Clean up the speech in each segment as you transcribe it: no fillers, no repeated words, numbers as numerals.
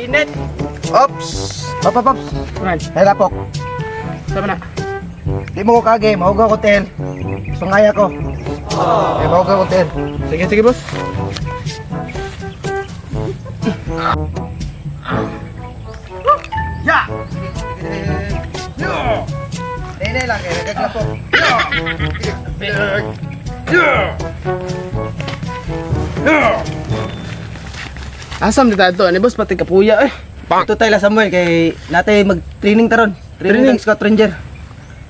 Kainit. Ops! Papa, Pops. Man, Hey, lapok. sama na. Di mo ko kage, mahugaw ko tel. Sungaya ko. Eh, mahugaw ko tel. Sige, sige, boss. Ya! Nene lang, eh, nagaglapok. Asam di tayo to, ani boss, pati kapuya eh. Ito tayo la Samuel, kay natay mag-training taron. Training, Training? ng Scout Ranger.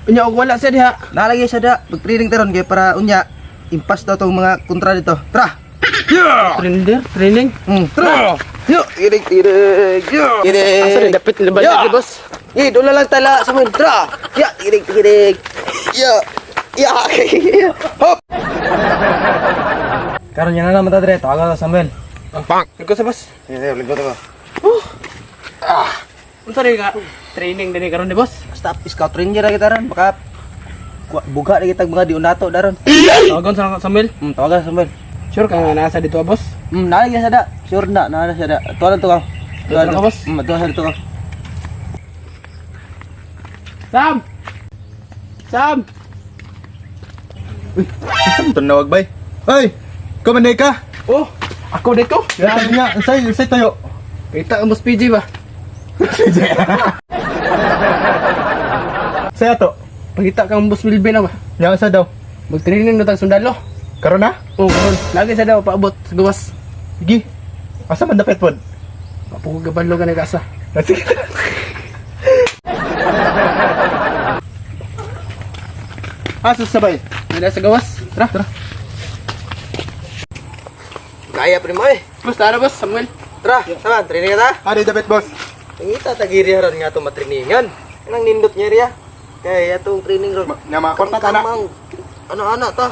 Unya og wala siya diha. Nalagay siya da, mag-training taron kay para unya impas daw tong mga kontra dito. Tara! Trainer, training. Tara! Yo, irig irig. Yo, irig. Asa ni dapit ni Ya! balay, boss? Eh, doon lang tala Samuel. Tara! Ya, irig irig. Ya. Ya. Hop. Karon yan na naman ta dire, tawagan ka Samuel. Ikaw sa boss. Sige, sige, lingkod ako. Unsa rin ka? Training dinhi karon ni boss. Basta Scout Ranger ra kita ron, baka buga na kitag mga diunato daron. Tawagon sa Samuel. Tawagan Samuel. Sure ka nga nasa dito, boss? Nalagyan siya da. Sure na, nalagyan siya da. Tuwa lang to ka. Tuwa lang ka, boss? Tuwa siya dito ka. Sam! Sam! Saan ito nawag bay? Ay! Kumanay ka! Oh, ako dito. Yan nga, say, say tayo. Kita ang boss PG ba? Say ato. Pagita kang boss Milvin na ba? Yang sa daw. Mag-training na tag sundalo. Karon na? Oh, karon. Lagi sa daw paabot sa gawas. Sige. Asa man dapat pod? Papugo gabalo ka nag-asa. Ah, sige. Asa sabay? Nila sa gawas. Tara. Tara. Kaya pa mo eh. Boss, tara boss, Samuel. Tara, sama, training ka ta. Ari dapat boss. Nangita tagiri ron nga to matriningan. Anang nindot niya riya. Kaya atong training ron. Nga mga kwarta ta na. Kamang, ano-ano ta?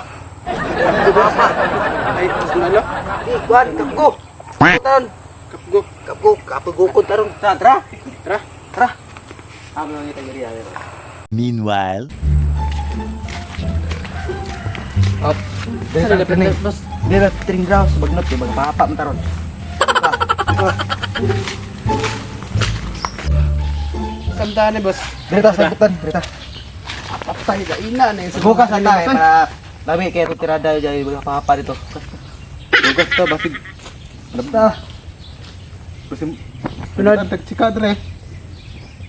Diba pa? Ay, sundalo. Di, kuhan, kapgo. Taron. Kapgo. Kapgo, kapugukod taron. Tara, tara. Tara. Tara. Amo nang itang riya. Meanwhile. Up. Sa dapat na, boss. Di ba training ground sa bagnot di magpapa man taron. Tara. Samdaan ni boss. Dito sa butan, dito. Patay ka ina na yung Bukas na tayo para dami kaya itong tirada dyan mga papa dito. Bukas ta basig. Basta, Basim. Sunod. Tag chika dre.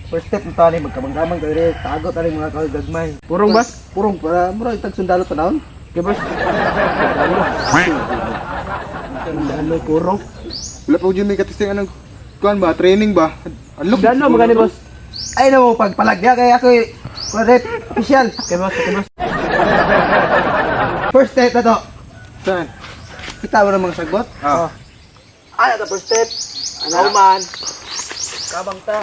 first step na tayo, magkamang-kamang tayo rin, tago tayo mga kagagmay. Purong boss. Purong, para mura itag sundalo tanawon. Okay boss. Sundalo purong. Wala pa jud may katising anong kuan ba training ba? Anlok. Sundalo magani boss. Ay na mo, pagpalag niya, kaya ako kuwaret, official. Okay boss, okay boss. First step na to. Saan? Kita mo ng mga sagbot? Ah. Oh. Ano to, first step? Ano man? Kabang ta.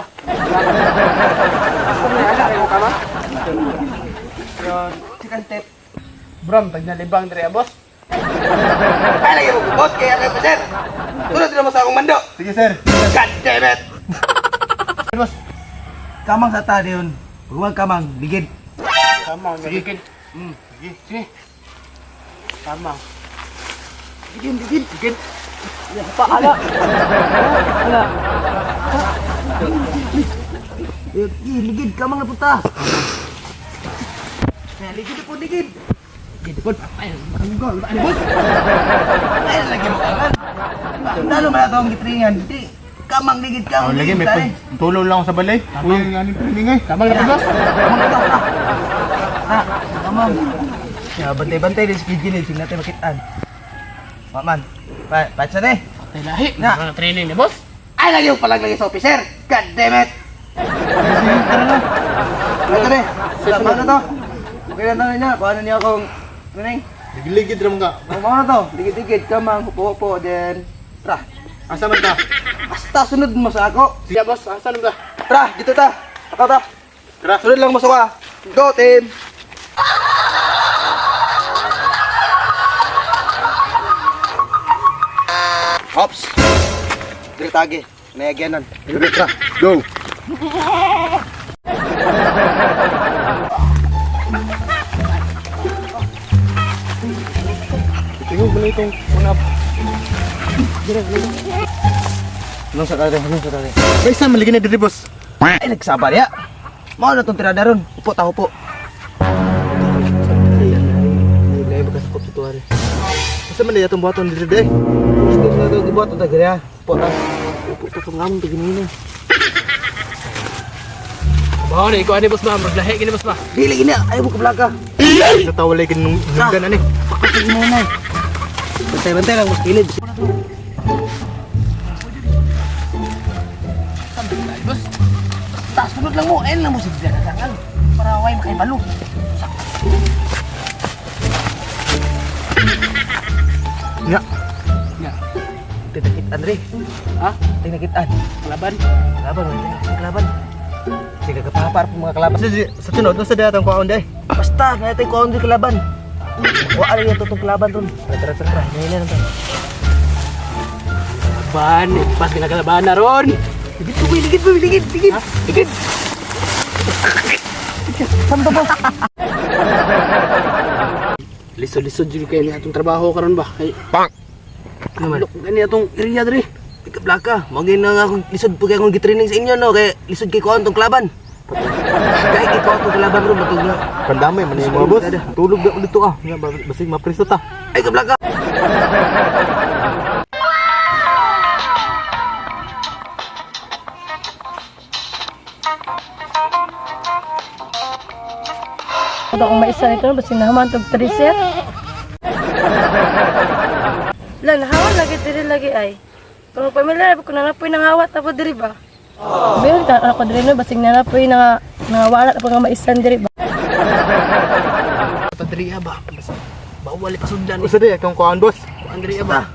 Ano kayo kama? Yun, second step. Bram, tag nalibang dre boss. Ay, lagi mo bukot, kaya ako sir. Tulad din mo sa akong mando. Sige sir. God damn it! Boss, kamang sa ta yun. Huwag kamang, bigid. Tama, sige. Sige. Sige. Tama. Bigid, bigid, bigid. Pa, ala. Ala. Ligid, kamang na punta. Ligid po, ligid. Gid pod. Ay, manggol. Ano boss? Ay, lagi mo kaman. Lalo man ito ang gitringan. Di, kamang ligid, Oh, kamang lagi ligid. may tare. pag tulong lang ako sa balay. Kuya nga ning training ay. Tama na boss. Kamang ito, tara. Tara, kamang. Ya, bantay-bantay din sa gigilid, sige natin makitaan. Maman, pa, patsa na eh. Patay lahi. Na. Mga training ni boss. Ay, lagi yung palag lagi sa officer. God damn it! Sige, tara na. Ito na eh. Paano to? Okay na na niya. Paano niya akong... Ano na eh? Ligid ra mo ka. Paano to? Digid-digid ka mang hupo-hupo. Then, tra. Asa man ta? Basta sunod mo sa ako. Sige boss, asan ba? Tra, dito ta. Ako ta. Tara. Sunod lang mo sa ako. Go, team! Hops! Dito tagi. Nayagyanan. Tara. Go. Tingog mo na itong mga. Anong sa tali? Anong sa tali? Ay, sa maligin na diri, boss. Ay, nagsaba niya. Mao na tong tirada ron. Upo ta, upo. Ay, makasakop sa tuwan. Asa man diya itong buhaton diri day? Gusto sa ito, gibuhat ta gaya. Upo ta. Upo ta kung ngamong taginina. Baho na ikaw ani boss ba? Maglahi gini boss ba? Dili gina, ayaw mo kablaka. Sa tawo lay ginung nungdan ani. Pakatag mo na. Bantay-bantay lang, mas kilid. Boss. Taas, sunod lang mo. Ayun lang mo sa dinadangan. Para way makaibalo. Nya. Nya. Tinakitaan re. Ha? Tinakitaan. Kalaban. Kalaban, wala kalaban. Sige, kapahapar po mga kalaban. Sa sa tunod unsa diya atong kuhaon day? Basta, naitay ko ang kalaban. Wala rin yung totoong kalaban doon. Tara, tara, tara. Ngayon lang tayo. Laban, pas ginagalaban na ron. Ligid ko, ligid ko, ligid, ligid. Ligid. Saan ba? Lisod-lisod jud kay ni atong trabaho karon ba? Kay Bang. Ano man? Gani atong area diri. Ikablaka, magin na nga akong lisod po kaya akong gitraining sa inyo, no? Kaya lisod kay kuhaan tong kalaban. Kaya kay kuhaan tong kalaban ro, matug na. Pandamay man yung mga boss. Tulog na ulit to ah. Nya basig mapriso ta. Ay, kablaka! Ito akong maisa nito, basta naman tog triset. La, nahawa lagi diri lagi ay. Kung pamilya ko na napoy nangawat ako diri ba. Meron ta ako diri no basig na napoy nga nangawala pa nga maisan diri ba. Patria ba? Basta bawal ipasudlan ni Unsa diya akong kuhaon, boss? Andrea ba?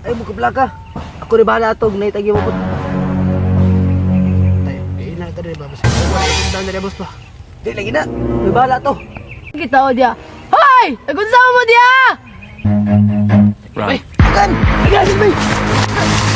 Ay, mo kablaka. Ako rin bahala atog, naitagi mo po. Tayo, kay na ta diri ba? Basta bawal ipasudlan diri boss ba? Di lagi na, may bahala to. Kita o diya. Hoy! Nagunsa mo diya! Ay, Agan! Agan! Agan!